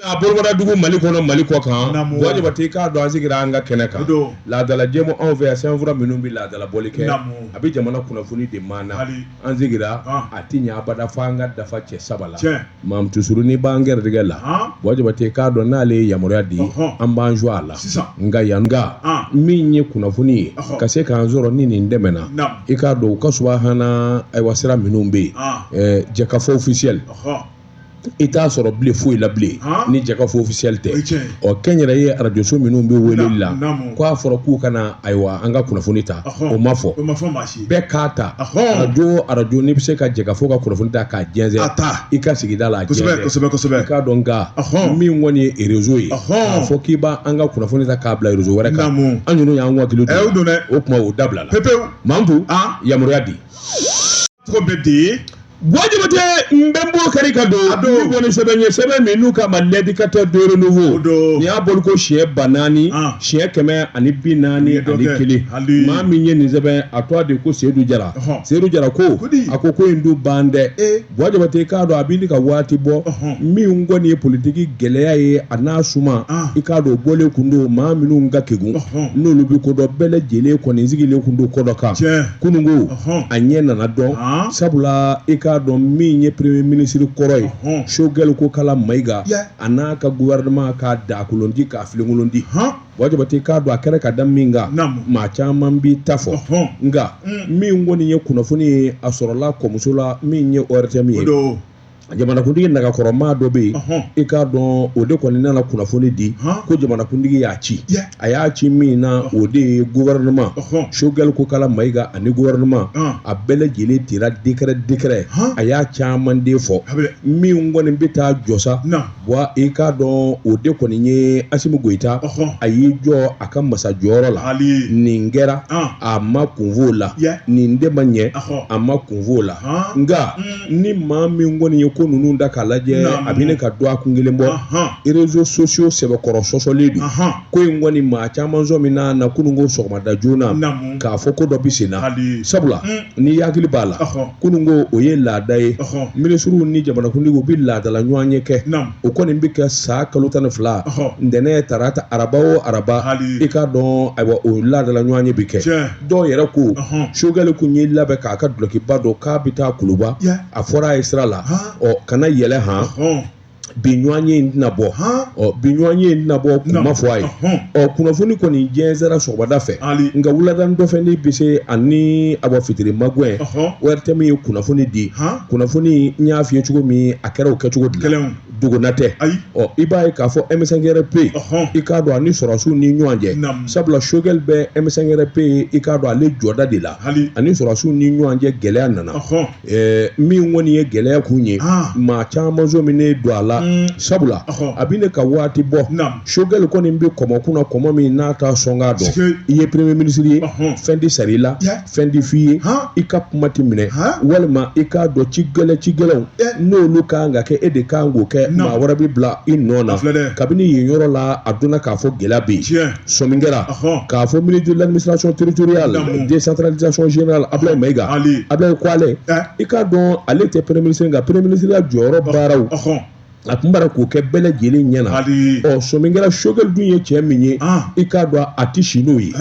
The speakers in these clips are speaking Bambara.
A bolobaradugu Mali kɔnɔ Mali kɔ kan Buwa Jabate i k'a dɔn an sigira an ka kɛnɛ kan laadala jɛmu anw fɛ yan sɛbɛnfura minnu bɛ laadala bɔli kɛ a bɛ jamana kunnafoni de maana an sigira a tɛ ɲɛ abada fo an ka dafa cɛ saba la Mamutu Surunin b'an gɛrɛjɛgɛ la Buwa Jabate i k'a dɔn n'ale ye yamaruya di an b'an jɔ a la nka yan nka min ye kunnafoni ye ka se k'an sɔrɔ ni nin dɛmɛna i k'a dɔn u ka subahana ayiwa sira minnu bɛ yen jɛkafɔ officiel i t'a sɔrɔ bilen foyi la bilen ni jɛkafɔ officiel tɛ ɔ kɛnyɛrɛye arajoso minnu bɛ weleli la k'a fɔra k'u ka na ayiwa an ka kunnafoni ta o ma fɔ bɛɛ k'a ta arajo arajo n'i bɛ se ka jɛkafɔ ka kunnafoni ta k'a jɛnsɛn i ka sigida la kosɛbɛ i k'a dɔn nka min kɔni ye réseau ye k'a fɔ k'i b'an ka kunnafoni ta k'a bila réseau wɛrɛ kan an ninnu y'an hakili don o kuma o dabila la pepewu Mamutu yamaruya di tɔgɔ bɛ di Buwa Jabate n bɛ n b'o kari ka don ni bɔ ni sɛbɛn ye sɛbɛn min n'u k'a ma l'indicateur de renouveau nin y'a bɔli ko siɲɛ 4000 siɲɛ 141 maa min ye nin sɛbɛn a tɔgɔ de ko Seyidu Jara Seyidu Jara ko a ko in dun ban dɛ Buwa Jabate i k'a dɔn a bɛ ka waati bɔ min kɔni ye politiki gɛlɛya ye a n'a suma i k'a dɔn o bɔlen kun don maa minnu ka kegun n'olu bɛ ko dɔn bɛɛ lajɛlen kɔni sigilen kun don ko dɔ kan kununko a ɲɛ nana dɔn sabula i k'a dɔn min ye premier ministre kɔrɔ ye Choguel Kokala Mayiga a n'a ka gouvernement k'a dakolon di k'a filenkolon di Buwa Jabate i k'a dɔn a kɛra ka da min kan maa caman b'i ta fɔ nka min kɔni ye kunnafoni ye a sɔrɔla kɔmuso la min ye ORTM ye jamanakuntigi nagakɔrɔmaa dɔ bɛ yen i k'a dɔn o de kɔni nana kunnafoni di ko jamanakuntigi y'a ci a y'a ci min na o de ye gouvernement Choguel Kokala Mayiga ani gouvernement a bɛɛ lajɛlen tira décret décret a y'a caman de fɔ min kɔni bɛ taa jɔ sa Buwa i k'a dɔn o de kɔni ye Asimi Goyita a y'i jɔ a ka masa jɔyɔrɔ la nin kɛra a ma kun f'o la nin de ma ɲɛ a ma kun f'o la nka ni maa min kɔni ye ko ninnu da k'a lajɛ a bɛ ne ka dɔgɔkun kelen bɔ réseaux sociaux sɛbɛkɔrɔ sɔsɔlen don ko in kɔni maa caman sɔmina na kununko sɔgɔmada joona k'a fɔ ko dɔ bɛ sen na sabula n'i hakili b'a la kununko o ye laada ye minisiriw ni jamanakuntigiw bɛ laadala ɲɔgɔnye kɛ o kɔni bɛ kɛ san kalo 12 ntɛnɛn tarata araba o araba i k'a dɔn ayiwa o laadala ɲɔgɔnye bɛ kɛ dɔw yɛrɛ ko Choguel kun y'i labɛn k'a ka dulɔkiba don k'a bɛ taa Kuluba a fɔra a ye sira la ɔ kana yɛlɛ han bi ɲɔgɔnye in tɛna bɔ ɔ bi ɲɔgɔnye in tɛna bɔ kun ma fɔ a ye ɔ kunnafoni kɔni jɛnsɛnra sɔgɔmada fɛ nka wulada dɔ fɛ ni bɛ se ani a bɔ fitiri magɛn ORTM ye kunnafoni di kunnafoni n y'a f'i ye cogo min a kɛra o kɛcogo de la dogona tɛ ɔ i b'a ye k'a fɔ M5RP i k'a dɔn ani sɔrɔdasiw ni ɲɔgɔn cɛ sabula Choguel bɛ M5RP i k'a dɔn ale jɔda de la ani sɔrɔdasiw ni ɲɔgɔn cɛ gɛlɛya nana min kɔni ye gɛlɛya kun ye maa caman sɔminen don a la sabula a bɛ ne ka waati bɔ Choguel kɔni bɛ kɔmɔ kunna kɔmɔ min n'a t'a sɔn k'a dɔn i ye premier ministre ye fɛn tɛ sari i la fɛn tɛ f'i ye i ka kuma tɛ minɛ walima i k'a dɔn ci gɛlɛn ci gɛlɛnw n'olu ka kan ka kɛ e de ka kan k'o kɛ maa wɛrɛ bɛ bila i nɔ na kabini yen yɔrɔ la a donna k'a fɔ gɛlɛya bɛ yen sɔmi kɛra k'a fɔ ministre de l'administration territoriale décentralisation générale Ablaye Mayiga Ablaye ko ale i k'a dɔn ale tɛ premier ministre nka premier ministre ya jɔyɔrɔ baaraw a tun bara k'o kɛ bɛɛ lajɛlen ɲɛ na ɔ sɔmi kɛra Choguel dun ye cɛ min ye i k'a dɔn a tɛ si n'o ye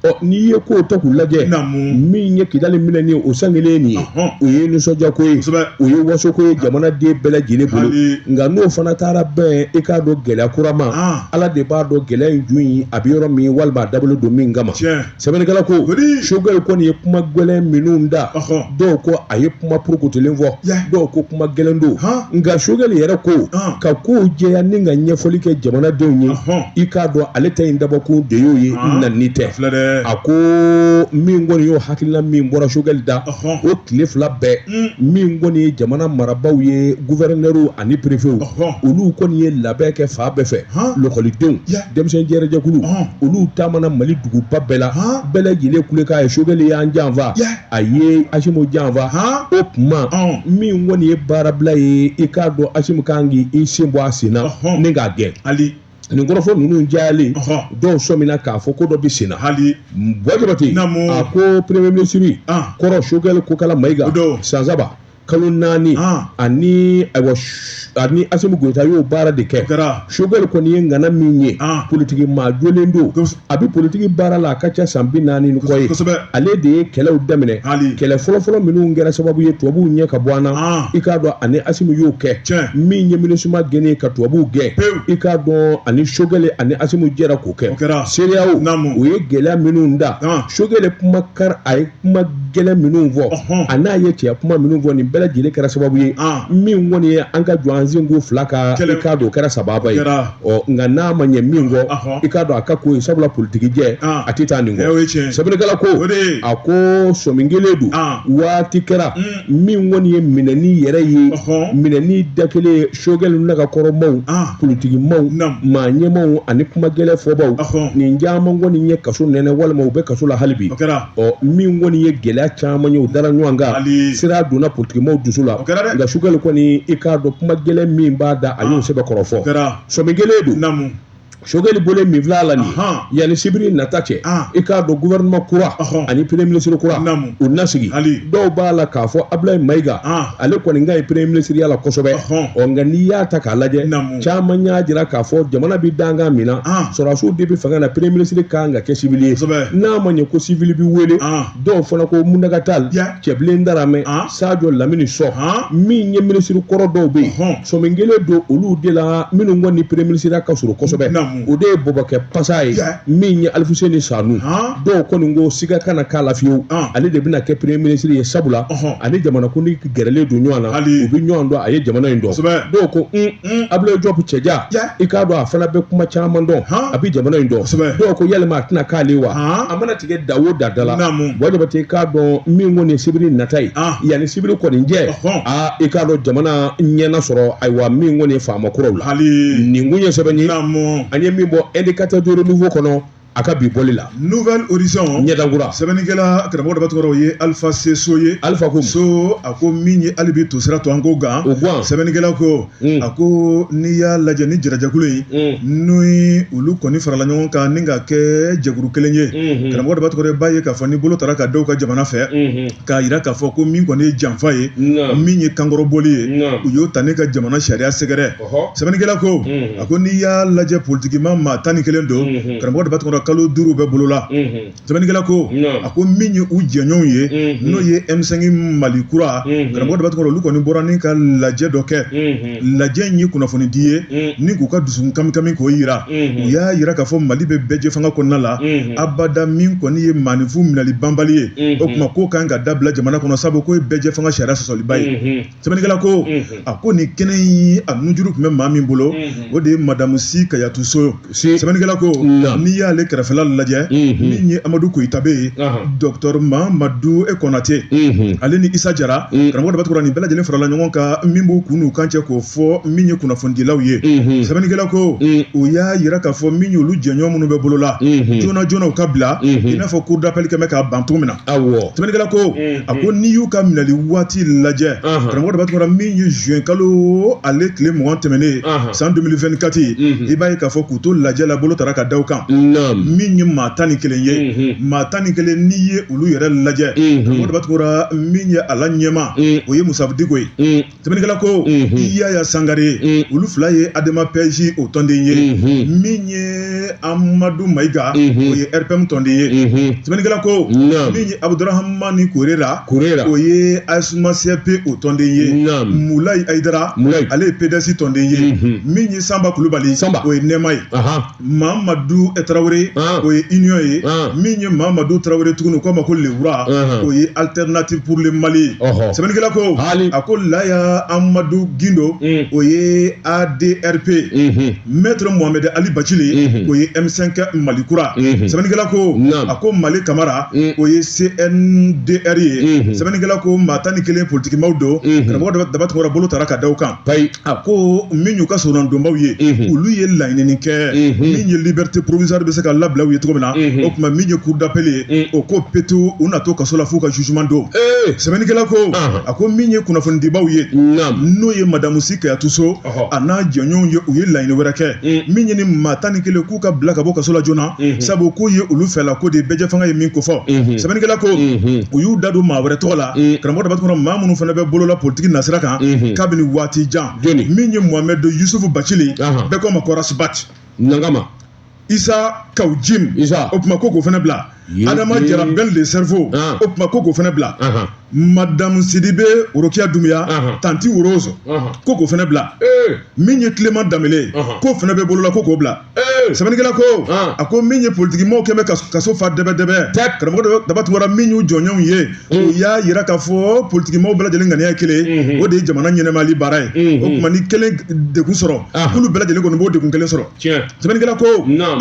ɔ n'i ye kow ta k'u lajɛ min ye Kidali minɛni ye o san kelen nin ye o ye nisɔndiyako ye o ye wasoko ye jamanaden bɛɛ lajɛlen bolo nka n'o fana taara bɛn i k'a dɔn gɛlɛya kura ma ala de b'a dɔn gɛlɛya in ju in a bɛ yɔrɔ min walima a dabɔlen don min kama sɛbɛnnikɛla ko Choguel kɔni ye kuma gɛlɛn minnu da dɔw ko a ye kuma porokotolen fɔ dɔw ko kuma gɛlɛn don nka Choguel yɛrɛ ko ka kow jɛya ni ka ɲɛfɔli kɛ jamanadenw ye i k'a dɔn ale ta in dabɔkun de y'o ye nani tɛ a ko min kɔni y'o hakilina min bɔra Choguel da o tile fila bɛɛ min kɔni ye jamana marabaaw ye gouverneur ani préfetw olu kɔni ye labɛn kɛ fan bɛɛ fɛ lɔkɔlidenw denmisɛn jɛrɛjɛkulu olu taamana Mali duguba bɛɛ la bɛɛ lajɛlen kulekan ye Choguel y'an janfa a ye Asimi janfa o tuma min kɔni ye baarabila ye i k'a dɔn Asimi kan k'i sen bɔ a sen na ni k'a gɛn nin kɔrɔfɔ ninnu cayalen dɔw sɔmina k'a fɔ ko dɔ bɛ sen na Buwa Jabate a ko premier ministre kɔrɔ Choguel Kokala Mayiga san saba. Kalo 4 ani ayiwa ani Asimi Goyita y'o baara de kɛ. Sogɛli kɔni ye ŋana min ye, politigi maa jolen don, a bɛ politigi baara la a ka ca san 40 ni kɔ ye. Ale de ye kɛlɛw daminɛ, kɛlɛ fɔlɔfɔlɔ minnu kɛra sababu ye tubabuw ɲɛ ka bɔ an na, i k'a dɔn ani Asimi y'o kɛ. Min ye MINUSMA gɛnni ka tubabuw gɛn, i k'a dɔn ani Sogɛli ani Asimi jɛra k'o kɛ. CEDEAO u ye gɛlɛya minnu da Sogɛli kuma kari, a ye kuma gɛlɛn minnu fɔ, a n'a ye cɛya kuma minnu fɔ, nin bɛɛ lajɛlen kɛra sababu ye min kɔni ye an ka jɔ an senko fila kan, i k'a dɔn o kɛra sababa ye. Ɔ nka n'a ma ɲɛ min kɔ, i k'a dɔn a ka ko ye, sabula politigi jɛ a tɛ taa nin kɔ. Sɛbɛnnikɛla ko, a ko sɔmi kelen don, waati kɛra min kɔni ye minɛni yɛrɛ ye, minɛni da kelen Sogɛli nagakɔrɔmaw, politigimaw, maa ɲɛmaw ani kuma gɛlɛn fɔbaw, nin caman kɔni ye kaso nɛnɛ walima u bɛ kaso la hali bi. Ɔ min kɔni ye gɛlɛya caman ye, u dara ɲɔgɔn kan, siran donna politigimaw dusu la. Nka Sogɛli kɔni, i k'a dɔn kuma gɛlɛn min b'a da, a y'o sɛbɛkɔrɔ fɔ. Sɔmi kelen don. Sogɛli bɔlen min filɛ a la nin yanni sibiri nata cɛ, i k'a dɔn gouvernement kura ani premier ministre kura u na sigi. Dɔw b'a la k'a fɔ Abulayi Mayiga, ale kɔni ka ɲi premier ministre ya la kosɛbɛ. Ɔ nka n'i y'a ta k'a lajɛ, caman y'a jira k'a fɔ jamana bɛ dankan min na, sɔrɔdasiw de bɛ fanga na, premier ministre kan ka kɛ civil ye. N'a ma ɲɛ ko civil bɛ wele, dɔw fana ko Muntaga Tall, Cɛbilen Daramɛ, Sajo Lamini Sɔ, min ye minisiri kɔrɔ dɔw bɛ yen, sɔmi kelen don olu de la minnu kɔni ni premier ministre ka surun kosɛbɛ, o de ye Bɔbɔkɛ Pasa ye, min ye Alifuseni Sanu. Dɔw kɔni ko siga kana k'a la fiyewu, ale de bɛna kɛ premier ministre ye, sabula ani jamanakuntigi gɛrɛlen don ɲɔgɔn na, u bɛ ɲɔgɔn dɔn, a ye jamana in dɔn. Dɔw ko Abulayi Jɔpu cɛja, i k'a dɔn a fana bɛ kuma caman dɔn, a bɛ jamana in dɔn. Dɔw ko yalima a tɛna k'ale wa? A mana tigɛ da o da da la, Buwa Jabate, i k'a dɔn min kɔni ye sibiri nata ye, yanni sibiri kɔni cɛ, aa i k'a dɔn jamana ɲɛna sɔrɔ. Ayiwa, min kɔni ye faama kuraw la, nin kun ye sɛbɛn ye an ye min bɔ Indicateur du Renouveau kɔnɔ a ka bi bɔli la. Nouvel Horizon ɲɛdankura. Sɛbɛnnikɛla karamɔgɔ Daba Tunkara, o ye Alpha C So ye. Alpha ko So, a ko min ye hali bi tosira to an ko gan. O gan. Sɛbɛnnikɛla ko a ko n'i y'a lajɛ ni jɛrɛjɛkulu in, ni olu kɔni farala ɲɔgɔn kan ni ka kɛ jɛkulu kelen ye, karamɔgɔ Daba Tunkara, b'a ye k'a fɔ ni bolo taara ka dɔw ka jamana fɛ k'a jira k'a fɔ ko min kɔni ye janfa ye, min ye kankɔrɔbɔli ye, u y'o ta ne ka jamana sariya sɛgɛrɛ. Sɛbɛnnikɛla ko, a ko n'i y'a lajɛ politikima maa 11 don, karamɔgɔ Daba Tunkara, kalo 5 bɛ bolo la. Sɛbɛnnikɛla ko, a ko min ye u jɛɲɔgɔnw ye, n'o ye M5 Mali kura, karamɔgɔ Daba Tunkara, olu kɔni bɔra ni ka lajɛ dɔ kɛ. Lajɛ in ye kunnafonidi ye ni k'u ka dusukun kamikami k'o jira. U y'a jira k'a fɔ Mali bɛ bɛɛjɛ fanga kɔnɔna la abada, min kɔni ye maaninfin minɛli banbali ye, o tuma k'o kan ka dabila jamana kɔnɔ, sabu k'o ye bɛɛjɛ fanga sariya sɔsɔliba ye. Sɛbɛnnikɛla ko, a ko nin kɛnɛ in a nunjuru tun bɛ maa min bolo, o de ye madamu Si Kajatu So. Sɛbɛnnikɛla ko n'i y'ale kɛrɛfɛla lajɛ, min ye Amadu Koyita bɛ yen, docteur Mamadu Konate, ale ni Isa Jara, karamɔgɔ Daba Tunkara, nin bɛɛ lajɛlen farala ɲɔgɔn kan, min b'u kun n'u kan cɛ k'o fɔ min ye kunnafonidilaw ye. Sɛbɛnnikɛla ko u y'a jira k'a fɔ min y'olu jɛɲɔgɔn minnu bɛ bolo la, joona joona u ka bila, i n'a fɔ cour d'appel kɛmɛ k'a ban cogo min na. Sɛbɛnnikɛla ko, a ko n'i y'u ka minɛli waati lajɛ, karamɔgɔ Daba Tunkara, min ye juin kalo ale tile 20 tɛmɛnen san 2024, i b'a ye k'a fɔ k'u to lajɛ la, bolo taara ka da u kan, min ye maa 11 ye. Maa 11, n'i ye olu yɛrɛ lajɛ, karamɔgɔ Daba Tunkara, min ye a la ɲɛmaa, o ye Musa Diko ye. Sɛbɛnnikɛla ko Yaya Sangare, olu fila ye Adema PASJ o tɔnden ye. Min ye Amadu Mayiga, o ye RPM tɔnden ye. Sɛbɛnnikɛla ko min ye Abudurahamani Korera, o ye ASUMA CFP o tɔnden ye. Mulayi Ayidara, ale ye PDS tɔnden ye. Min ye Sanba Kulubali, o ye NEMA ye. Mamadu Tarawele, o ye Union ye. Min ye Mamadu Tarawele tuguni, u k'a ma ko Le Roi, o ye Alternative pour le Mali ye. Sɛbɛnnikɛla ko, a ko Laya Amadu Gindo, o ye ADRP. Maître Mohamed Ali Bacili, o ye M5 Mali kura. Sɛbɛnnikɛla ko, a ko Mali Kamara, o ye CNDR ye. Sɛbɛnnikɛla ko maa 11 politikimaw don, karamɔgɔ Daba Tunkara, bolo taara ka da u kan. A ko min y'u ka soronadonbaw ye, olu ye laɲini kɛ min ye liberté provisoire bɛ se ka la labila u ye cogo min na o tuma min ye cour d'appel ye o ko petu u na to kaso la f'u ka jugement don. Sɛbɛnnikɛla ko a ko min ye kunnafonidibaw ye, n'o ye madamu Si Kajatu So a n'a jɛɲɔgɔnw ye, u ye laɲini wɛrɛ kɛ min ye ni maa 11 k'u ka bila ka bɔ kaso la joona, sabu k'o ye olu fɛla ko de ye, bɛɛjɛ fanga ye min kofɔ. Sɛbɛnnikɛla ko u y'u da don maa wɛrɛ tɔgɔ la, karamɔgɔ Daba Tunkara, maa minnu fana bɛ bolola politiki nasira kan kabini waati jan, min ye Mohamed Yusufu Bacili, bɛɛ ko a ma ko Ras Bath, Nangama Isa Kaw Jim, Isa o tuma ko k'o fana bila, Adama Jara Ben le cerveau, o tuma ko k'o fana bila, Madamu Sidibe Worokiya Dunbiya, Tanti Rose, ko k'o fana bila, min ye Clément Danbele, k'o fana bɛ bolola, ko k'o bila. Sɛbɛnnikɛla ko a ko min ye politikimɔgɔw kɛlen bɛ kaso fa dɛbɛdɛbɛ, karamɔgɔ Daba Tunkara, min y'u jɔnjɔnw ye, u y'a yira k'a fɔ politikimɔgɔw bɛɛ lajɛlen ŋaniya ye kelen, o de ye jamana ɲɛnɛmayali baara ye. O tuma ni kelen degun sɔrɔ, k'olu bɛɛ lajɛlen kɔni b'o degun kelen sɔrɔ. Sɛbɛnnikɛla ko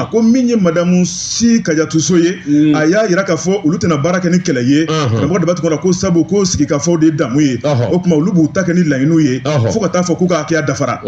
a ko min ye madamu Si Kajatu So ye, a y'a yira k'a fɔ olu tɛna baara kɛ ni kɛlɛ ye, karamɔgɔ Daba Tunkara, ko sabu ko sigikafɔ de ye damu ye. O tuma olu b'u ta kɛ ni laɲiniw ye fo ka taa fɔ k'u ka hakɛya dafara.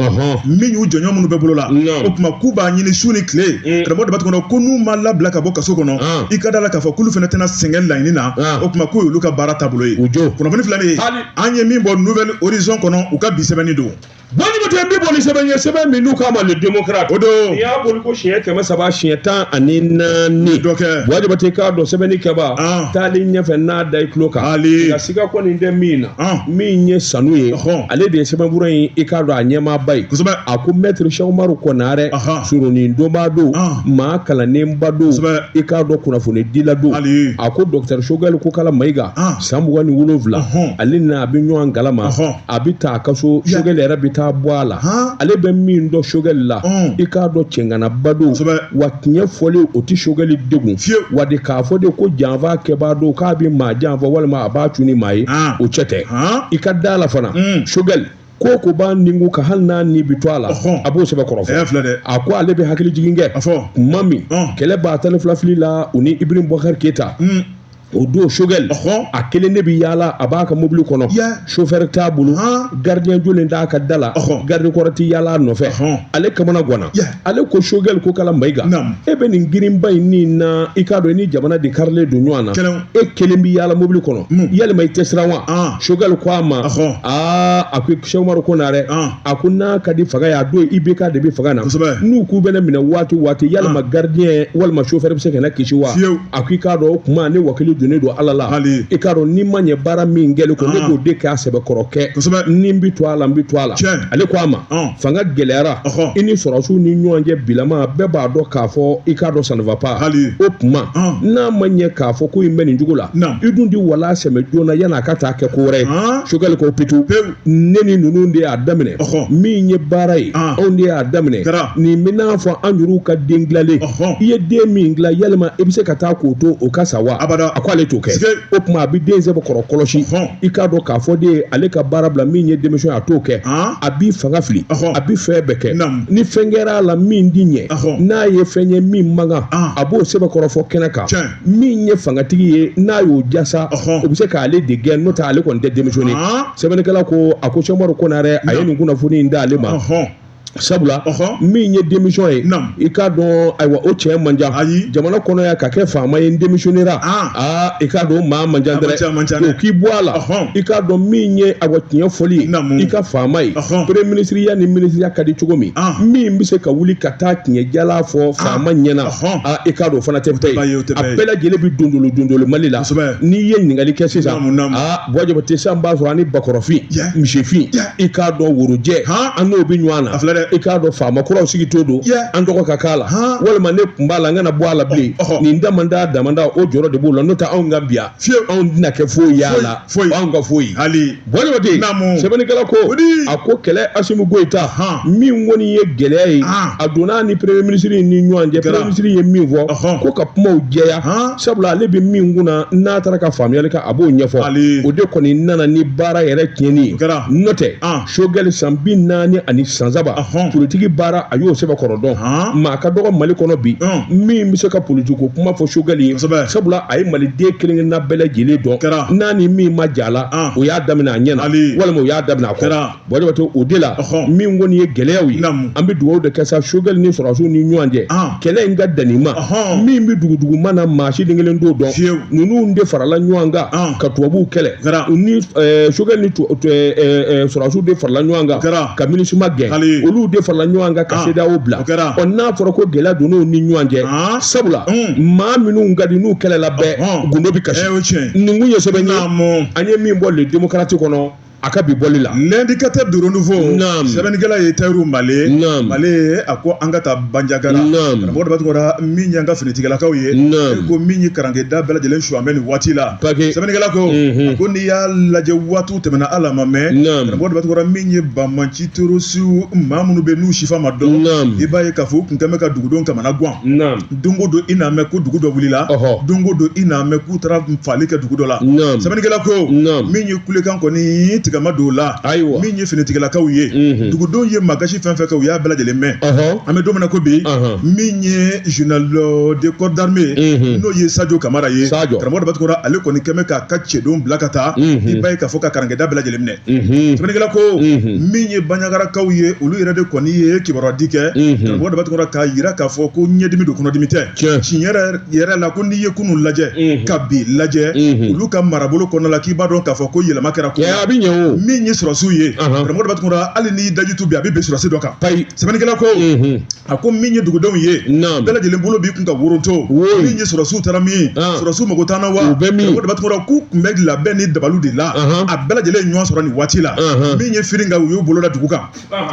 Min y'u jɔnjɔn minnu bɛ bolo la, o tuma k'u b'a ɲini su ni tile, karamɔgɔ Daba Tunkara, ko n'u ma labila ka bɔ kaso kɔnɔ, i ka da la k'a fɔ k'olu fana tɛna sɛgɛn laɲini na. O tuma k'o y'olu ka baara taabolo ye. Kunnafoni filɛ nin ye, an ye min bɔ Nouvel Horizon kɔnɔ, u ka bi sɛbɛnni don. Buwa Jabate, n bɛ bɔ ni sɛbɛn ye, sɛbɛn min n'u k'a ma Le Démocrate. O don. N'i y'a boli ko siɲɛ 300 siɲɛ 14. Dɔ kɛ. Buwa Jabate k'a dɔn sɛbɛnni kɛbaa. Taalen ɲɛfɛ n'a da i tulo kan. Ali. Nka siga kɔni tɛ min na. Min ye sanu ye. Ale de ye sɛbɛnfura in, i k'a dɔn a ɲɛmaaba ye. Kosɛbɛ. A ko maître Cheikh Umaru Konarɛ. Surunin donbaa don. Maa kalannenba don. Kosɛbɛ. I k'a dɔn kunnafonidila don. Ali. A ko docteur Choguel Kokala Mayiga. San 27. Ale n'a bɛ ɲɔgɔn kalama. A bɛ taa a ka so, Choguel yɛrɛ bɛ taa bɔ a la. Ale bɛ min dɔn Choguel la, i k'a dɔn cɛŋanaba don, wa tiɲɛ fɔlen o tɛ Choguel degun, wa de k'a fɔ de ko janfa kɛbaa don, k'a bɛ maa janfa walima a b'a cun ni maa ye, o cɛ tɛ. I ka da la fana, Choguel ko ko b'a nikun kan, hali n'a ni bɛ to a la, a b'o sɛbɛkɔrɔ fɔ. A ko ale bɛ hakili jigin kɛ tuma min kɛlɛ ba 12 fili la u ni Ibrahim Boubacar Keita, o don Choguel a kelen de bɛ yaala, a b'a ka mobili kɔnɔ, chauffeur t'a bolo, gardien jɔlen t'a ka da la, garde corps tɛ yaala a nɔfɛ. Ale kamana ganna. Ale ko Choguel Kokala Mayiga, e bɛ nin girinba in nin na, i k'a dɔn i ni jamana de karilen don ɲɔgɔn na, e kelen bɛ yaala mobili kɔnɔ, yalima i tɛ siran wa? Choguel ko a ma, aa, a ko Cheikh Umaru Konarɛ, a ko n'a ka di fanga ye, a don IBK de bɛ fanga na, n'u k'u bɛ ne minɛ waati waati, yalima gardien walima chauffeur bɛ se ka ne kisi wa? A ko i k'a dɔn o kuma, ne wakili donnen don Ala la, i k'a dɔn n'i ma ɲɛ baara min kɛli kɔ, ne b'o de kɛ a sɛbɛkɔrɔ kɛ, ni n bɛ to a la, n bɛ to a la. Ale ko a ma, fanga gɛlɛyara i ni sɔrɔdasiw ni ɲɔgɔn cɛ bilama, bɛɛ b'a dɔn k'a fɔ i k'a dɔn ça ne va pas. O tuma n'a ma ɲɛ k'a fɔ ko in bɛ nin cogo la, i dun di wala sɛmɛ joona yan'a ka taa kɛ ko wɛrɛ ye. Choguel ko pitu, ne ni ninnu de y'a daminɛ, min ye baara ye, anw de y'a daminɛ. Nin bɛ n'a fɔ an yɛrɛw ka den dilanlen, i ye den min dilan, yalima i bɛ se ka taa k'o to o ka sa wa? A ko ale t'o kɛ. O tuma a bɛ den sɛbɛkɔrɔ kɔlɔsi, i k'a dɔn k'a fɔ de ale ka baara bila, min ye démission ye, a t'o kɛ. A b'i fanga fili, a bɛ fɛn bɛɛ kɛ. Ni fɛn kɛra a la min ti ɲɛ, n'a ye fɛn ye min man kan, a b'o sɛbɛkɔrɔ fɔ kɛnɛ kan. Min ye fangatigi ye, n'a y'o jasa, o bɛ se k'ale de gɛn, n'o tɛ ale kɔni tɛ démissionner. Sɛbɛnnikɛla ko a ko Cheikh Umaru Konarɛ, a ye nin kunnafoni in d'ale ma, sabula min ye démission ye, i k'a dɔn ayiwa o cɛ man ca jamana kɔnɔ yan ka kɛ faama ye, n démissionnera, aa, i k'a dɔn maa man ca dɛrɛ, o k'i bɔ a la. I k'a dɔn min ye ayiwa tiɲɛ fɔli ye, i ka faama ye, premier ministre ya ni ministre ya ka di cogo min, min bɛ se ka wuli ka taa tiɲɛ jala fɔ faama ɲɛna, aa, i k'a dɔn o fana tɛ bɛɛ ye. A bɛɛ lajɛlen bɛ dondolo dondolo Mali la. N'i ye ɲininkali kɛ sisan, aa, Buwa Jabate, sisan b'a sɔrɔ an ni bakɔrɔfin, misifin, i k'a dɔn worojɛ, an n'o bɛ ɲɔgɔn na. I k'a dɔn faama kuraw sigi to don, an tɔgɔ ka k'a la, walima ne tun b'a la, n kana bɔ a la bilen, nin damanda damanda, o jɔrɔ de b'o la, n'o tɛ anw ka biya anw tɛna kɛ foyi y'a la, anw ka foyi. Buwa Jabate, sɛbɛnnikɛla ko a ko kɛlɛ Asimi Goyita min kɔni ye gɛlɛya ye, a donna ni premier ministre ni ɲɔgɔn cɛ. Premier ministre ye min fɔ ko ka kumaw jɛya, sabula ale bɛ min kunna, n'a taara ka faamuyali kɛ, a b'o ɲɛfɔ. O de kɔni nana ni baara yɛrɛ tiɲɛni ye, n'o tɛ Choguel san 40 ani san 3. Politiki baara, a y'o sɛbɛkɔrɔ dɔn. Maa ka dɔgɔ Mali kɔnɔ bi min bɛ se ka politiki ko kuma fɔ Choguel ye, sabula a ye maliden kelen kelenna bɛɛ lajɛlen dɔn. N'a ni min ma ja la, o y'a daminɛ a ɲɛ na walima o y'a daminɛ a kɔ. Buwa Jabate, o de la min kɔni ye gɛlɛyaw ye, an bɛ dugawu de kɛ sa Choguel ni sɔrɔdasiw ni ɲɔgɔn cɛ, kɛlɛ in ka dan nin ma. Min bɛ duguduguma na, maa si den kelen t'o dɔn. Ninnu de farala ɲɔgɔn kan ka tubabuw kɛlɛ. U ni Choguel ni sɔrɔdasiw de farala ɲɔgɔn kan ka MINUSMA gɛn. Olu de farala ɲɔgɔn kan ka CEDEAO bila. Ɔ, n'a fɔra ko gɛlɛya donn'u ni ɲɔgɔn cɛ, sabula maa minnu ka di n'u kɛlɛla bɛɛ gundo bɛ kasi. Nin kun ye sɛbɛn ye an ye min bɔ Le Démocrate kɔnɔ a ka bi bɔli la. L'Indicateur du Renouveau, sɛbɛnnikɛla ye Tayiru Male. Male a ko an ka taa Banjagara. Karamɔgɔ Daba Tunkara, min y'an ka finitigilakaw ye, ko min ye karankeda bɛɛ lajɛlen su an bɛ nin waati la. Sɛbɛnnikɛla ko, a ko n'i y'a lajɛ, waatiw tɛmɛna, ala ma mɛn. Karamɔgɔ Daba Tunkara, min ye banbaanci terrorisiw, maa minnu bɛ n'u sifa ma dɔn, i b'a ye k'a fɔ u tun kɛn bɛ ka dugudenw kamana gan. Don o don i n'a mɛn ko dugu dɔ wulila, don o don i n'a mɛn k'u taara faali kɛ dugu dɔ la. Sɛbɛnnikɛla ko min ye kulekan kɔni tigama don la, ayiwa, min ye finitigilakaw ye, dugudenw ye makasi fɛn fɛn kɛ, u y'a bɛɛ lajɛlen mɛn. An bɛ don min na ko bi, min ye général de corps d'armée, n'o ye Sajo Kamara ye, karamɔgɔ Daba Tunkara, ale kɔni kɛn bɛ k'a ka cɛdenw bila ka taa, i b'a ye k'a fɔ ka karankeda bɛɛ lajɛlen minɛ. Sɛbɛnnikɛla ko min ye Banjagarakaw ye, olu yɛrɛ de kɔni ye kibaruya di kɛ, karamɔgɔ Daba Tunkara, k'a yira k'a fɔ ko ɲɛdimi don, kɔnɔdimi tɛ. Tiɲɛ yɛrɛ la, ko n'i ye kunun lajɛ ka bi lajɛ, olu ka marabolo kɔnɔna la, k'i b'a dɔn k'a fɔ ko yɛlɛma kɛra ko a bɛ ɲɛ o. Min ye sɔrɔsiw ye, karamɔgɔ Daba Tunkara, hali n'i daji tu bi, a bɛ bin sɔrɔsi dɔ kan. Sɛbɛnnikɛla ko, a ko min ye dugudenw ye, bɛɛ lajɛlen bolo b'i kun ka woronto. Min ye sɔrɔsiw taara min, sɔrɔsiw mago t'an na wa? Karamɔgɔ Daba Tunkara, k'u tun bɛ labɛn ni dabaliw de la, a bɛɛ lajɛlen ye ɲɔgɔn sɔrɔ nin waati la. Min ye firinga, u y'u bolo da dugu kan.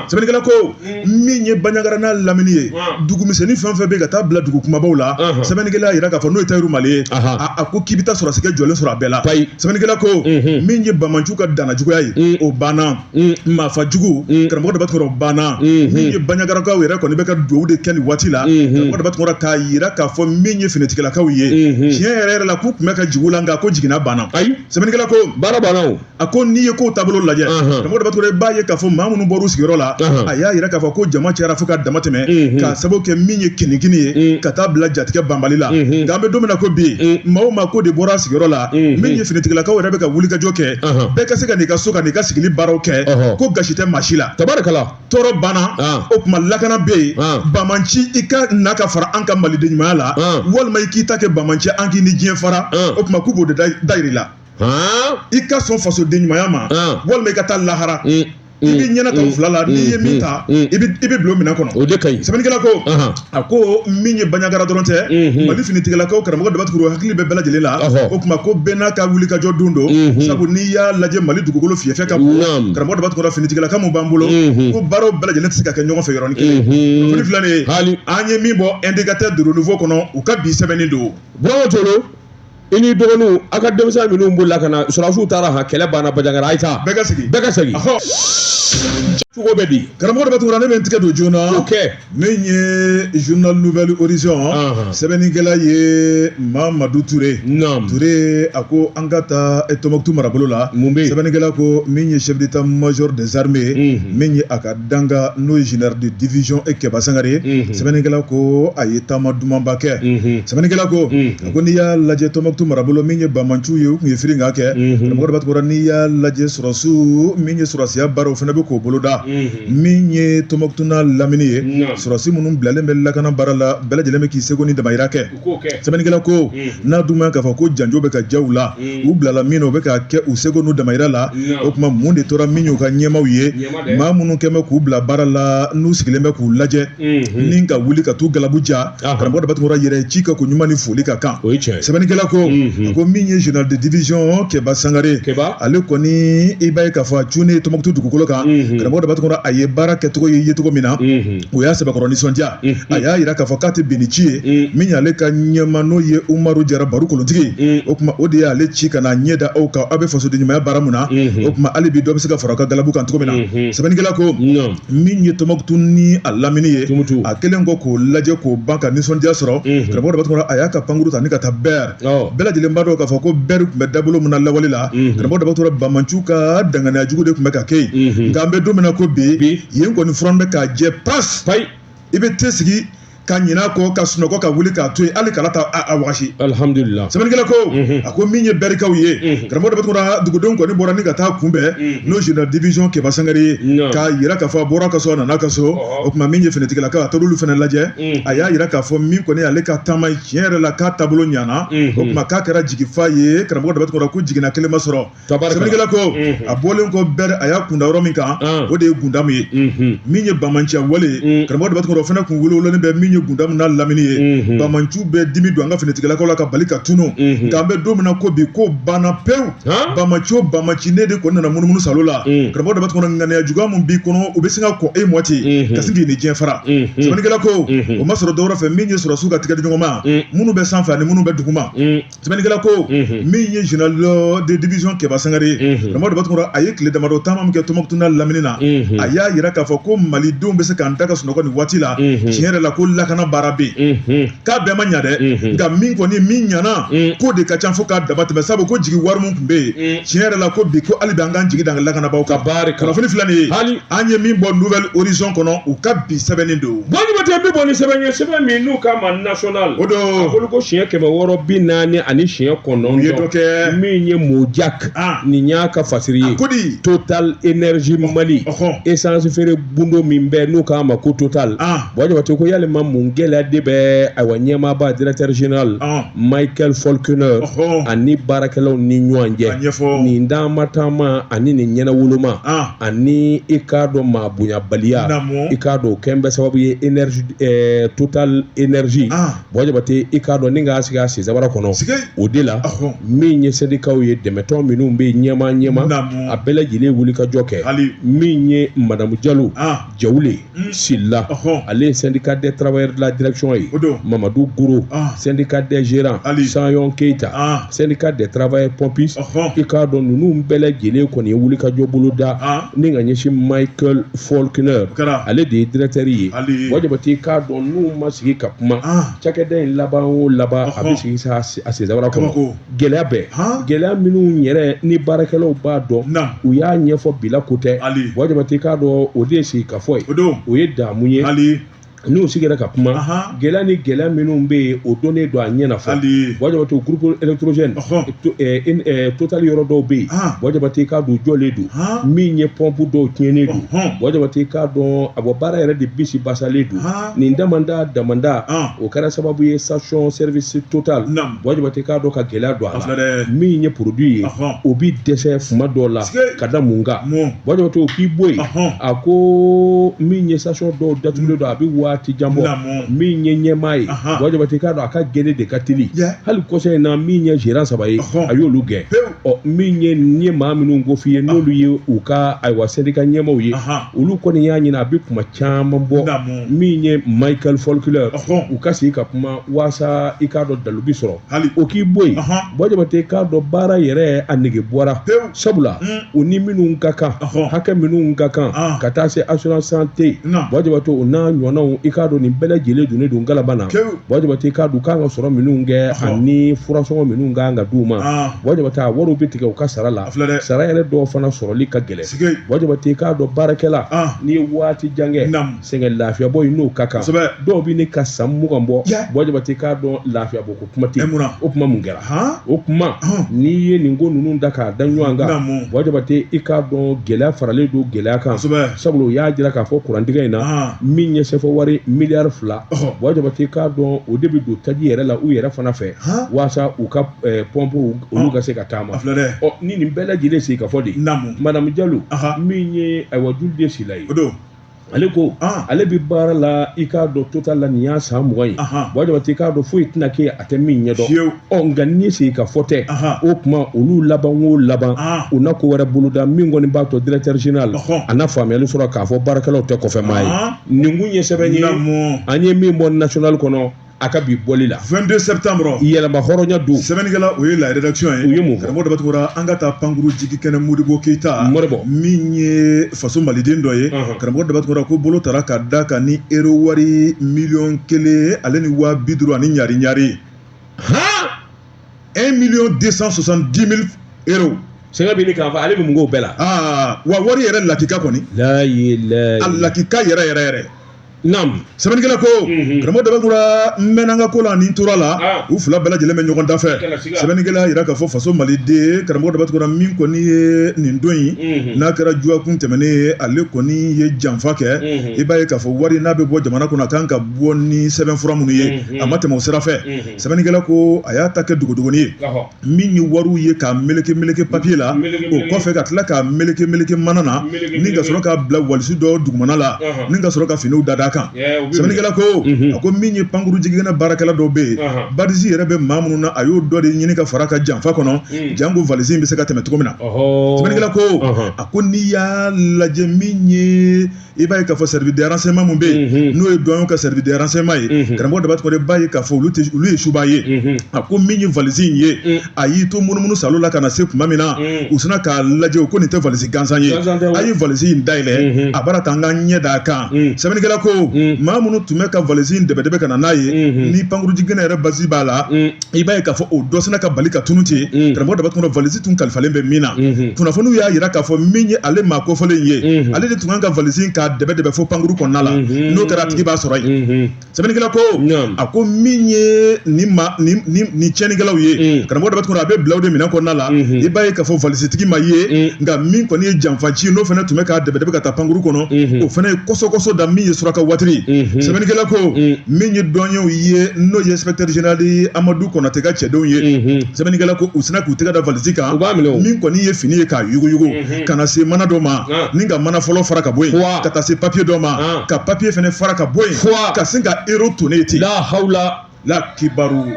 Sɛbɛnnikɛla ko min ye Banjagara n'a lamini ye, dugumisɛnnin fɛn fɛn bɛ ka taa bila dugu kumabaw la, sɛbɛnnikɛla y'a jira k'a fɔ, n'o ye Tayiru Male ye, a ko k'i bɛ taa sɔrɔsikɛ jɔlen sɔrɔ a bɛɛ la. Sɛbɛnnikɛla ko min ye banbaanciw ka danna juguya ye, o banna. Maafa jugu, karamɔgɔ Daba Tunkara, o banna. Min ye Banjagarakaw yɛrɛ kɔni bɛ ka dugawu de kɛ nin waati la, karamɔgɔ Daba Tunkara, k'a jira k'a fɔ min ye finitigilakaw ye, tiɲɛ yɛrɛ yɛrɛ la, k'u tun bɛ ka jigin u la, nka ko jiginna banna. Sɛbɛnnikɛla ko baara banna o. A ko n'i ye kow taabolo lajɛ, karamɔgɔ Daba Tunkara, i b'a ye k'a fɔ maa minnu bɔr'u sigiyɔrɔ la, a y'a jira k'a fɔ ko jama cayara fo ka dama tɛmɛ, k'a sababu kɛ min ye kinikini ye ka taa bila jatigɛ banbali la. Nka an bɛ don min na ko bi, maa o maa ko de bɔra a sigiyɔrɔ la, min ye finitigilakaw yɛrɛ bɛ ka wulikajɔ kɛ, bɛɛ ka se ka n'i ka so ka n'i ka sigili baaraw kɛ, ko gasi tɛ maa si la. Tabarikala. Tɔɔrɔ banna. O tuma lakana bɛ yen. Banbaanci, i ka na ka fara an ka maliden ɲumanya la, walima i k'i ta kɛ banbaanci, an k'i ni diɲɛ fara. O tuma k'u b'o de da yir'i la. I ka sɔn fasoden ɲumanya ma, walima i ka taa lahara. I b'i ɲɛna ta fila la, n'i ye min ta, i bɛ bila o minɛn kɔnɔ. O de ka ɲi. Sɛbɛnnikɛla ko, a ko min ye Banjagara dɔrɔn tɛ, Mali finitigilakaw, karamɔgɔ Daba Tunkara, hakili bɛ bɛɛ lajɛlen la. O tuma ko bɛɛ n'a ka wulikajɔ don don, sabu n'i y'a lajɛ, Mali dugukolo fiyɛfɛ ka bon. Karamɔgɔ Daba Tunkara, finitigilaka min b'an bolo, ko baaraw bɛɛ lajɛlen tɛ se ka kɛ ɲɔgɔn fɛ yɔrɔnin kelen. Kunnafoni filɛ nin ye, an ye min bɔ Indicateur du Renouveau kɔnɔ, u ka bi sɛbɛnni don. Burama Tolo, i ni dɔgɔninw, aw ka denmisɛn minnu bolila ka na, sɔrɔdasiw taara, han, kɛlɛ banna Banjagara, a ye taa. Bɛɛ ka segin. Bɛɛ ka segin. Cogo bɛ di? Karamɔgɔ Daba Tunkara, ne bɛ n tigɛ don joona. O kɛ. Min ye journal Nouvel Horizon, sɛbɛnnikɛla ye Mamadu Ture. Ture a ko an ka taa Tɔnbukutu marabolo la. Mun bɛ yen? Sɛbɛnnikɛla ko min ye chef d'état-major des armées, min ye a ka dankan, n'o ye général de division Kɛba Sangare, sɛbɛnnikɛla ko a ye taama dumanba kɛ. Sɛbɛnnikɛla ko, a ko n'i y'a lajɛ Tɔnbukutu marabolo, min ye banbaanciw ye, u tun ye firinga kɛ. Karamɔgɔ Daba Tunkara, n'i y'a lajɛ sɔrɔsiw, min ye sɔrɔsiya baara, o fana bɛ k'o boloda. Min ye Tɔnbukutu n'a lamini ye, sɔrɔsi minnu bilalen bɛ lakana baara la, bɛɛ lajɛlen bɛ k'i seko ni damayira kɛ. Sɛbɛnnikɛla ko n'a dun ma k'a fɔ ko janjo bɛ ka ja u la, u bilala min na, u bɛ k'a kɛ u seko n'u damayira la. O tuma mun de tora min y'u ka ɲɛmaaw ye, maa minnu kɛn bɛ k'u bila baara la, n'u sigilen bɛ k'u lajɛ ni ka wuli ka t'u galabu ja? Karamɔgɔ Daba Tunkara, yɛrɛ ci ka ko ɲuman ni foli ka kan. Sɛbɛnnikɛla ko, a ko min ye général de division Kɛba Sangare, ale kɔni, i b'a ye k'a fɔ a cunnen Tɔnbukutu dugukolo kan, karamɔgɔ Daba Tunkara, a ye baara kɛcogo ye cogo min na, o y'a sɛbɛkɔrɔ nisɔndiya. A y'a jira k'a fɔ k'a tɛ bin ni ci ye. Min y'ale ka ɲɛmaa, n'o ye Umaru Jara Baro Kolontigi, o tuma o de y'ale ci ka na ɲɛ da aw kan, aw bɛ fasoden ɲumanya baara mun na. O tuma hali bi dɔ bɛ se ka fara aw ka galabu kan cogo min na. Sɛbɛnnikɛla ko min ye Tɔnbukutu ni a lamini ye, a kɛlen kɔ k'o lajɛ k'o ban ka nisɔndiya sɔrɔ, karamɔgɔ Daba Tunkara, a y'a ka pankuru ta ni ka taa Bɛri. Bɛɛ lajɛlen b'a dɔn k'a fɔ ko bɛri tun bɛ dabolo min na lawale la, karamɔgɔ Daba Tunkara, banbaanciw ka danganiya jugu de tun bɛ ka kɛ yen. Nka an bɛ don min na ko bi, yen kɔni furan bɛ k'a jɛ pas. I bɛ te sigi ka ɲinɛ kɔ, ka sunɔgɔ, ka wuli k'a to yen, hali kala ta a wagasi. Alhamdulillah. Sɛbɛnnikɛla ko, a ko min ye bɛrikaw ye, karamɔgɔ Daba Tunkara, dugudenw kɔni bɔra ni ka taa kunbɛn, n'o général division Keba Sangare ye, k'a yira k'a fɔ a bɔra ka so, a nana ka so. O tuma min ye finitigilakaw, a taar'olu fana lajɛ. A y'a yira k'a fɔ min kɔni ale ka taama ye, tiɲɛ yɛrɛ la, k'a taabolo ɲana. O tuma k'a kɛra jigifa ye, karamɔgɔ Daba Tunkara, ko jiginna kelen ma sɔrɔ. Sɛbɛnnikɛla ko, a bɔlen kɔ bɛri, a y'a kunda yɔrɔ min kan, o de ye Gundamu ye. Min ye banbaanciya wale ye, karamɔgɔ Daba Tunkara, o fana kun welewelelen bɛ min ye Gundamu n'a lamini ye. Banbaanciw bɛ dimi don an ka finitigilakaw la ka bali ka tunu. Nka an bɛ don min na ko bi, ko banna pewu. Banbaanci o banbaanci ne de kɔni nana munumunu salo la, karamɔgɔ Daba Tunkara, ŋaniya juguya min b'i kɔnɔ, o bɛ sin ka kɔ e mɔ ten ka sin k'i ni diɲɛ fara. Sɛbɛnnikɛla ko, o ma sɔrɔ dɔwɛrɛ fɛ, min ye sɔrɔdasiw ka tigɛdiɲɔgɔnma, minnu bɛ sanfɛ ani minnu bɛ duguma. Sɛbɛnnikɛla ko, min ye général de division Keba Sangare ye, karamɔgɔ Daba Tunkara, a ye tile damadɔ taama min kɛ Tɔnbukutu n'a lamini na, a y'a yira k'a fɔ ko malidenw bɛ se k'an da ka sunɔgɔ nin waati la. Tiɲɛ yɛrɛ la, ko lakana baara bɛ yen, k'a bɛɛ ma ɲa dɛ, nka min kɔni min ɲana, k'o de ka ca fo k'a dama tɛmɛ, sabu ko jigi wari min tun bɛ yen, tiɲɛ yɛrɛ la, ko bi, ko hali bi an k'an jigi da an ka lakanabaaw kan. Kunnafoni filɛ nin ye, an ye min bɔ Nouvel Horizon kɔnɔ, u ka bi sɛbɛnni don. Buwa Jabate, bɛ bɔ ni sɛbɛn ye, sɛbɛn min n'u k'a ma National. O don. A bolo ko siɲɛ 649. U ye dɔ kɛ. Min ye Mojak. Nin y'a ka fasiri ye. Ko di? Total Energy Mali. Essence feere bundo min bɛ n'u k'a ma ko Total. Buwa Jabate ko yalima mun gɛlɛya de bɛ, ayiwa, ɲɛmaaba directeur général Michael Faulkner ani baarakɛlaw ni ɲɔgɔn cɛ, nin taama taama ani nin ɲɛnawoloma ani i k'a dɔn maa bonyabaliya, i k'a dɔn o kɛn bɛ sababu ye énergie Total Energy, Buwa Jabate, i k'a dɔn ni k'a sigi a sensabara kɔnɔ. O de la, min ye sɛndikaw ye, dɛmɛtɔn minnu bɛ ɲɛma ɲɛma, a bɛɛ lajɛlen wuli ka jɔ kɛ. Min ye madamu Jalo Jawule Sila, ale ye syndicat des travailleurs de la direction ye, Mamadu Goro, syndicat des gérants, Sayon Keyita, syndicat des travailleurs pompistes, i k'a dɔn ninnu bɛɛ lajɛlen kɔni ye wuli ka jɔ bolo da ni ka ɲɛsin Michael Faulkner, ale de ye directeur ye. Buwa Jabate, i k'a dɔn n'u ma sigi ka kuma, cakɛda in laban o laban, a bɛ sigi a sensabara kɔnɔ. Gɛlɛya bɛɛ, gɛlɛya minnu yɛrɛ ni baarakɛlaw b'a dɔn, u y'a ɲɛfɔ bila ko tɛ. Buwa Jabate, i k'a dɔn o de ye sigikafɔ ye, o ye damu ye. N'u sigira ka kuma, gɛlɛya ni gɛlɛya minnu bɛ yen, o dɔnnen don a ɲɛ na fɔ. Buwa Jabate, groupe électrogène Total yɔrɔ dɔw bɛ yen, Buwa Jabate, i k'a dɔn jɔlen don. Min ye pɔnpu dɔw tiɲɛnen don, Buwa Jabate, i k'a dɔn a bɔ baara yɛrɛ de bisi basalen don. Nin damanda damanda, o kɛra sababu ye station service Total, Buwa Jabate, i k'a dɔn ka gɛlɛya don a la. Min ye produit ye, o bi dɛsɛ kuma dɔw la. Ka da mun kan? Buwa Jabate, o k'i bɔ yen, a ko min ye station dɔw datugulen don, a bɛ waati jan bɔ. Min ye ɲɛmaa ye, Buwa Jabate, i k'a dɔn a ka gɛnni de ka teli. Hali kɔsa in na, min ye gérant 3 ye, a y'olu gɛn. Ɔ, min ye nin ye, maa minnu ko f'i ye, n'olu ye u ka, ayiwa, syndicat ɲɛmaaw ye, olu kɔni y'a ɲini, a bɛ kuma caman bɔ. Min ye Michael Faulkner, u ka sigi ka kuma waasa i k'a dɔn dalu bi sɔrɔ. O k'i bɔ yen, Buwa Jabate, i k'a dɔn baara yɛrɛ a nege bɔra, sabula u ni minnu ka kan, hakɛ minnu ka kan, ka taa se assurance santé, Buwa Jabate, o n'a ɲɔgɔnnaw, i k'a dɔn nin bɛɛ lajɛlen donnen don galaba na. Buwa Jabate, i k'a dɔn u kan ka sɔrɔ minnu kɛ ani furasɔngɔ minnu kan ka d'u ma, Buwa Jabate, a wariw bɛ tigɛ u ka sara la. Sara yɛrɛ dɔw fana sɔrɔli ka gɛlɛn. Buwa Jabate, i k'a dɔn baarakɛla, n'i ye waati jan kɛ sɛgɛn lafiyabɔ in n'o ka kan, dɔw bɛ ne ka san 20 bɔ. Buwa Jabate, i k'a dɔn lafiyabɔ ko kuma tɛ. O kuma mun kɛra? O kuma, n'i ye nin ko ninnu da k'a da ɲɔgɔn kan, Buwa Jabate, i k'a dɔn gɛlɛya faralen don gɛlɛya kan, sabula u y'a jira k'a fɔ kurantigɛ in na, min ye sɛfɛ wari miliyari 2, Buwa Jabate, i k'a dɔn o de bɛ don taji yɛrɛ la u yɛrɛ fana fɛ, waasa u ka pɔnpu olu ka se ka taama. Ɔ, ni nin bɛɛ lajɛlen sigi ka fɔ de, madamu Jalo, min ye, ayiwa, Juliden Sila ye, ale ko ale bɛ baara la, i k'a dɔn Total la, nin y'a san 20 ye. Buwa Jabate, i k'a dɔn foyi tɛna kɛ a tɛ min ɲɛdɔn. Ɔ, nka ni sigi ka fɔ tɛ, o tuma olu laban o laban, u na ko wɛrɛ boloda min kɔni b'a to directeur général a na faamuyali sɔrɔ k'a fɔ baarakɛlaw tɛ kɔfɛmaa ye. Nin kun ye sɛbɛn ye an ye min bɔ National kɔnɔ a ka bi bɔli la. 22 septembre. Yɛlɛma hɔrɔnya don. Sɛbɛnnikɛla, o ye la rédaction ye. U ye mun fɔ? Karamɔgɔ Daba Tunkara, an ka taa pankuru jigi kɛnɛ Modibo Keyita. Modibo. Min ye faso maliden dɔ ye. Karamɔgɔ Daba Tunkara ko bolo tara ka da kan ni euro wari 1,050,000 ale ni ɲari ɲari. Han! 1 million 270 mille euros. Sɛgɛ bɛ ni kan fɔ, ale bɛ mun k'o bɛɛ la? Aa, wa wari yɛrɛ lakika kɔni. Layi. A lakika yɛrɛ yɛrɛ yɛrɛ. Sɛbɛnnikɛla ko, karamɔgɔ Dabakura, n mɛnna n ka ko la ni n tora la, u fila bɛɛ lajɛlen bɛ ɲɔgɔn dafɛ. Sɛbɛnnikɛla y'a jira k'a fɔ faso maliden, karamɔgɔ Dabakura, min kɔni ye nin don in n'a kɛra dɔgɔkun tɛmɛnen ye, ale kɔni ye janfa kɛ. I b'a ye k'a fɔ wari n'a bɛ bɔ jamana kɔnɔ, a kan ka bɔ ni sɛbɛnfura minnu ye, a ma tɛmɛ o sira fɛ. Sɛbɛnnikɛla ko a y'a ta kɛ dogodogonin ye, min ye wariw ye k'a meleke meleke papiye la, o kɔfɛ ka tila k'a meleke meleke mana na, ni ka sɔrɔ k'a bila walisi dɔ dugumana la, ni ka sɔrɔ ka finiw da d'a kan. Sɛbɛnnikɛla ko, a ko min ye pankuru jigikɛnɛ baarakɛla dɔw bɛ yen, badge yɛrɛ bɛ maa minnu na, a y'o dɔ de ɲini ka fara ka janfa kɔnɔ, janko valisi in bɛ se ka tɛmɛ cogo min na. Sɛbɛnnikɛla ko, a ko n'i y'a lajɛ, min ye i b'a ye k'a fɔ service de renseignement mun bɛ yen, n'o ye douane ka service de renseignement ye, karamɔgɔ Dabatukɔrɔ, i b'a ye k'a fɔ olu tɛ, olu ye suba ye. A ko min ye valisi in ye, a y'i to munumunu salo la ka na se tuma min na, u sina k'a lajɛ, u ko nin tɛ valisi gansan ye, a ye valisi in dayɛlɛ, a bara k'an ka ɲɛ d'a kan. Sɛbɛnnikɛla ko maa minnu tun bɛ ka valisi in dɛbɛdɛbɛ ka na n'a ye, ni pankuru jigikɛnɛ yɛrɛ badge b'a la, i b'a ye k'a fɔ o dɔ sina ka bali ka tunu ten. Karamɔgɔ Dabatukɔrɔ, valisi tun kalifalen bɛ min na, kunnafoniw y'a jira k'a fɔ min ye ale maa kofɔlen ye, ale de tun kan ka valisi k'a dɛbɛ dɛbɛ fo pankuru kɔnɔna la, n'o kɛra a tigi b'a sɔrɔ yen. Sɛbɛnnikɛla ko, a ko min ye nin ma nin nin tiɲɛnikɛlaw ye, karamɔgɔ Dabatukɔrɔ, a bɛ bila o de minɛn kɔnɔna la. I b'a ye k'a fɔ valisitigi ma ye, nka min kɔni ye janfanci, n'o fana tun bɛ k'a dɛbɛ dɛbɛ ka taa pankuru kɔnɔ, o fana ye kɔsɔkɔsɔ da min ye suraka watiri. Sɛbɛnnikɛla ko min ye douaniers ye, n'o ye inspecteur général Amadu Konate ka cɛdenw ye, sɛbɛnnikɛla ko u sina k'u tɛgɛ da valisi kan, min kɔni ye fini ye k'a yuguyugu, ka na se mana dɔ ma, ni ka mana fɔlɔ fara ka bɔ yen, ka taa se papiye dɔ ma, ka papiye fana fara ka bɔ yen, ka sin ka euro tonnen ten. La hawla. La kibaru.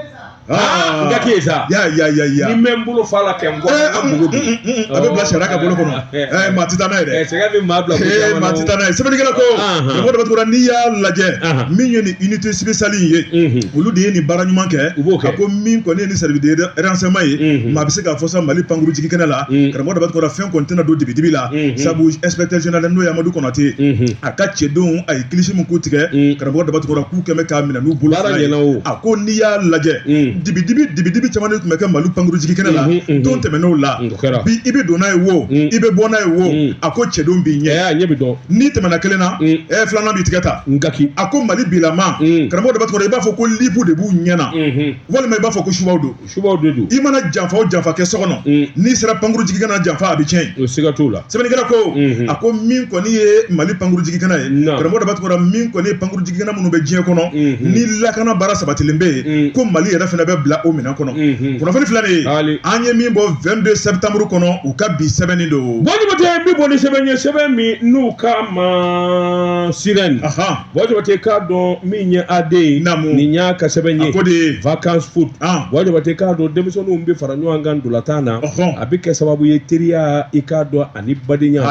Ah, n ka k'e sa. Ya ya ya ya. Ni n bɛ n bolo fa la kɛ n kɔ, n ka mugu dun. A bɛ bila sariya ka bolo kɔnɔ. Maa tɛ taa n'a ye dɛ. Sɛgɛ bɛ maa bila ko caman na. Maa tɛ taa n'a ye. Sɛbɛnnikɛla ko, karamɔgɔ Dabatukura, n'i y'a lajɛ, min ye nin unité spéciale in ye, olu de ye nin baara ɲuman kɛ. U b'o kɛ. A ko min kɔni ye nin service de renseignement ye, maa bɛ se k'a fɔ sa Mali pankuru jigi kɛnɛ la, karamɔgɔ Dabatukura, fɛn kɔni tɛna don dibidibi la, sabu inspecteur général n'o ye Amadu Konate, a ka cɛdenw, a ye kilisi min k'u tigɛ, karamɔgɔ Dabatukura, k'u kɛn bɛ k'a minɛ n'u bolo fila ye. A ko n'i y'a lajɛ, dibidibi dibidibi caman de tun bɛ kɛ Mali pankuru jigi kɛnɛ la don tɛmɛnenw la, bi i bɛ don n'a ye wo, i bɛ bɔ n'a ye wo, a ko cɛdenw b'i ɲɛ. Ɲɛ bɛ dɔn. N'i tɛmɛna kelen na, filanan b'i tigɛ ta. Nkaki. A ko Mali bilama, karamɔgɔ Dabatukura, i b'a fɔ ko lipu de b'u ɲɛ na, walima i b'a fɔ ko subaw don. Subaw de don. I mana janfa o janfa kɛ so kɔnɔ, n'i sera pankuru jigi kɛnɛ na, janfa a bɛ tiɲɛ. O siga t'o la. Sɛbɛnnikɛla ko, a ko min kɔni ye Mali pankuru jigi kɛnɛ ye, karamɔgɔ Dabatukura, min kɔni ye pankuru jigi kɛnɛ minnu bɛ diɲɛ kɔnɔ, ni lakana baara sabatilen bɛ yen, ko Mali yɛrɛ fana bɛ bila o minɛn kɔnɔ. Kunnafoni filɛ nin ye, an ye min bɔ 22 septembre kɔnɔ, u ka bi sɛbɛnni don. Buwa Jabate, bi bɔ ni sɛbɛn ye, sɛbɛn min n'u k'a ma Sirène. Buwa Jabate, k'a dɔn min ye AD ye, nin y'a ka sɛbɛn ye. A ko de vacances foot. Buwa Jabate, k'a dɔn denmisɛnninw bɛ fara ɲɔgɔn kan ntolatan na, a bɛ kɛ sababu ye teriya, i k'a dɔn, ani badenya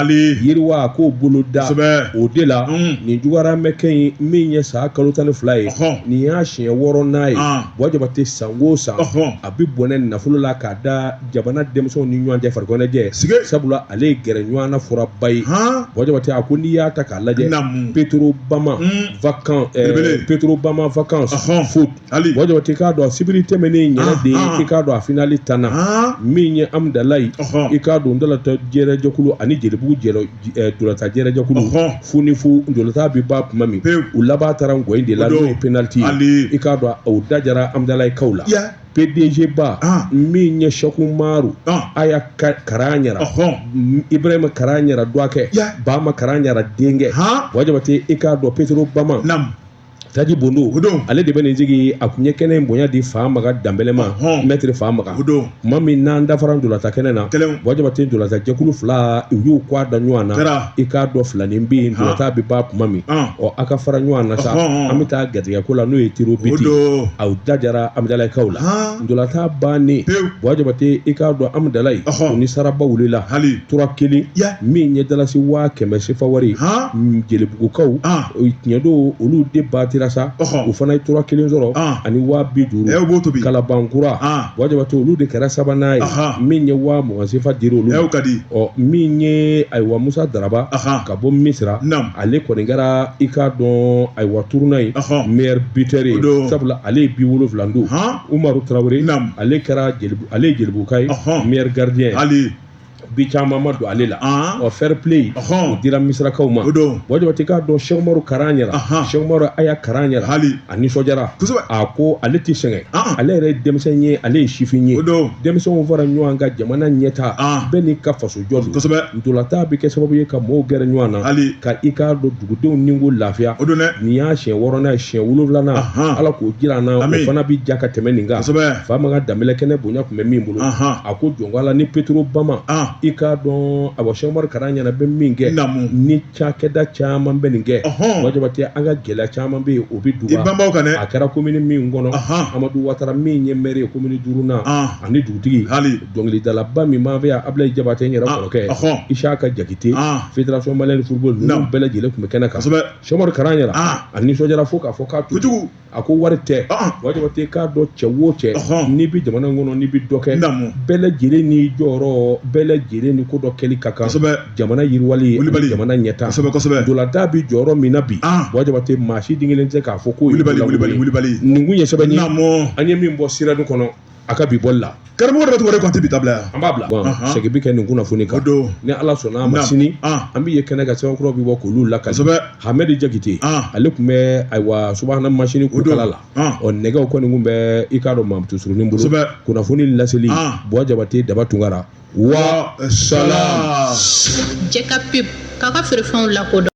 yiriwa, a k'o bolo da o de la. Nin juguyara bɛ kɛ yen min ye san kalo 12 ye, nin y'a siɲɛ 6nan ye. Buwa Jabate, san o san a bɛ bɔnɛ nafolo la k'a da jamana denmisɛnw ni ɲɔgɔn cɛ farikoloɲɛnajɛ, sabula ale ye gɛrɛ ɲɔgɔn na furaba ye. Buwa Jabate, a ko n'i y'a ta k'a lajɛ, Petrobama vacances, Petrobama vacances foot. Buwa Jabate, k'a dɔn sibiri tɛmɛnen yɛrɛ de ye, i k'a dɔn a finali tanna min ye Amudalayi, i k'a dɔn ntolatan jɛrɛjɛkulu ani Jelibugu ntolatan jɛrɛjɛkulu fu ni fu, ntolatan bɛ ban tuma min, u laban taara ngɔyin de la, n'o ye penalty ye, i k'a dɔn o da jara Amudalayi kaw la. PDG ba min ye Sɛku Umaru Aya Karaɲara, Ibrahima Karaɲara dɔgɔkɛ, Bama Karaɲara denkɛ. Buwa Jabate, i k'a dɔn Petrobama Taji Bondo, ale de bɛ nin sigi. A tun ye kɛnɛ in bonya di Famaga Danbɛlɛ ma, maître Famaga. Tuma min n'an dafara ntolatan kɛnɛ na, Buwa Jabate, ntolatan jɛkulu fila u y'u kɔ da ɲɔgɔn na, i k'a dɔn filanin bɛ yen, ntolatan bɛ ban tuma min, ɔ a ka fara ɲɔgɔn na sa, an bɛ taa garijɛgɛ ko la, n'o ye tir au but. Aw da jara Amudalayi-kaw la. Ntolatan bannen, Buwa Jabate, i k'a dɔn Amudalayi u ni saraba wulila 3-1, min ye dalasi 100,000 sefa wari. Jelibugukaw, tiɲɛ don, olu de batira. dira sa u fana ye tura kelen sɔrɔ ani 50 000. O b'o tobi. Kalabankura, Buwa Jabate, olu de kɛra sabanan ye, min ye 20 000 sefa dira olu ma. Ka di. Ɔ, min ye, ayiwa, Musa Daraba ka bɔ Misira, ale kɔni kɛra, i k'a dɔn, ayiwa, tournoi ye meilleur buteur ye, sabula ale ye bi 70 don. Umaru Tarawele, ale kɛra, ale ye Jelibuka ye, meilleur gardien. Hali bi caman ma don ale la. Ɔ, fair play, o dira Misirakaw ma. O don. Buwa Jabate, k'a dɔn Cheikh Umaru Karan ɲɛra, Cheikh Umaru Aya Karan ɲɛra. Hali a nisɔndiyara. A ko ale tɛ sɛgɛn, ale yɛrɛ ye denmisɛn ye, ale ye sifin ye. O don. Denmisɛnw fara ɲɔgɔn kan, jamana ɲɛta, bɛɛ n'i ka faso jɔ don. Ntolatan bɛ kɛ sababu ye ka mɔgɔw gɛrɛ ɲɔgɔn na, Hali ka i k'a dɔn dugudenw ni ko lafiya. O don dɛ. Nin y'a siɲɛ 6nan ye, siɲɛ 7nan, Ala k'o jira an na, o fana bɛ ja ka tɛmɛ nin kan. Faama ka danbɛlɛ kɛnɛ bonya tun bɛ min bolo, a ko jɔnko Ala ni Petro Bama, i k'a dɔn, awa, Cheikh Umaru Karan ɲɛna bɛ min kɛ, ni cakɛda caman bɛ nin kɛ, Buwa Jabate, an ka gɛlɛya caman bɛ yen, o bɛ I duba. banbaw kan dɛ. A kɛra komini min kɔnɔ, Amadu Watara min ye maire ye komini duurunan ani dugutigi, Hali dɔnkilidalaba min b'an fɛ yan, Abulayi Jabate, n yɛrɛ kɔrɔkɛ, Isaka Jakite, Fédération malienne de football, ninnu bɛɛ lajɛlen tun bɛ kɛnɛ kan. Cheikh Umaru Karan ɲɛna, a nisɔndiyara fo k'a fɔ k'a to. Kojugu. A ko wari tɛ. Buwa Jabate, k'a dɔn cɛ o cɛ, n'i bɛ jamana in kɔnɔ, n'i bɛ dɔ kɛ, bɛɛ lajɛlen n'i jɔyɔrɔ, bɛɛ lajɛlen ni ko dɔ kɛli ka kan jamana yiriwali, Wulibali. jamana ɲɛta. Kosɛbɛ kosɛbɛ. Ntolatan bɛ jɔyɔrɔ min na bi, Buwa Jabate, maa si den kelen tɛ k'a fɔ k'o ye Wulibali, ko lankolon wulibali, ye. Wulibali. Nin kun ye sɛbɛn ye an ye min bɔ Sirɛni kɔnɔ a ka bi bɔli la. Karamɔgɔ dɔ tɔgɔ kɔnti bi tabila yan. An b'a bila, segin bɛ kɛ nin kunnafoni kan. O don. Ni Ala sɔnna a ma, sini an bɛ ye kɛnɛ kan, sɛbɛn kuraw bɛ bɔ k'olu lakali. Hamɛdi Jakite, ale tun bɛ, ayiwa, subahana masini kukala la. Ɔ, nɛgɛw kɔni tun bɛ, i k'a dɔn, Mamutu Surunin bolo. Kunnafoni laseli, Buwa Jabate, Daba Tunkara, wa salam. Jɛ ka pub k'a ka feerefɛnw lakodɔn.